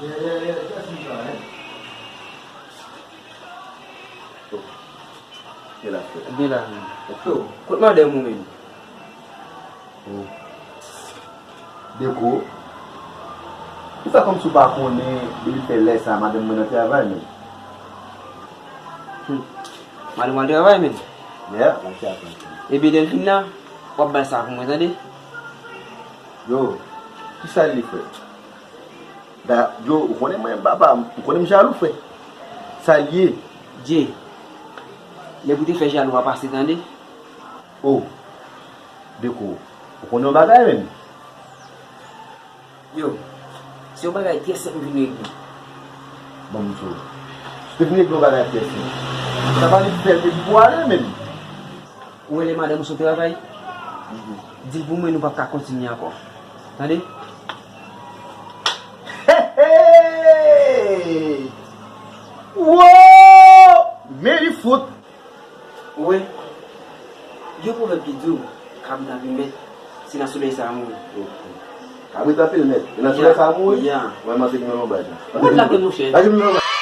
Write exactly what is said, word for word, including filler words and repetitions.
Gen la, frè. Gen la, men. Yo, kot madanm ou menm? Oh. Deko. Ou fè kòmsi w pa konnen depi fè lè sa, madanm mwen nan travay, men. Hmm. Madanm w al travay, men. Yeah, nan travay. Epi lè l fin la, w ap bay sa pou mwen, tande? Yo, kisa l ye, frè? Da, yo, ou konnen mwen, papa, ou konnen m jalou, frè. Sa l ye? Dje, lè pou te fè jalou a pase, tande? Oh, Deko, ou konnen yon bagay, menm? Yo, se yon bagay trè senp m vin regle. Bon, m di w. Si w te vin regle yon bagay trè senp, sa pa vle di fè l te di pou ale, menm. Ou rele madanm ou sou travay? Mhm. Di l pou mwen nou p ap ka kontinye ankò. Tande? Hey, hey! Wow! Men li fout! Ou wè, gen pwovèb ki di w, kabrit ap vin mèt, se nan solèy sa a mouri. Kabrit ap vin mèt, e nan solèy sa a mouri? Ya. Mwen, mwen se ki menm bagay. Ou pa t lage, monchè. Lage menm bagay.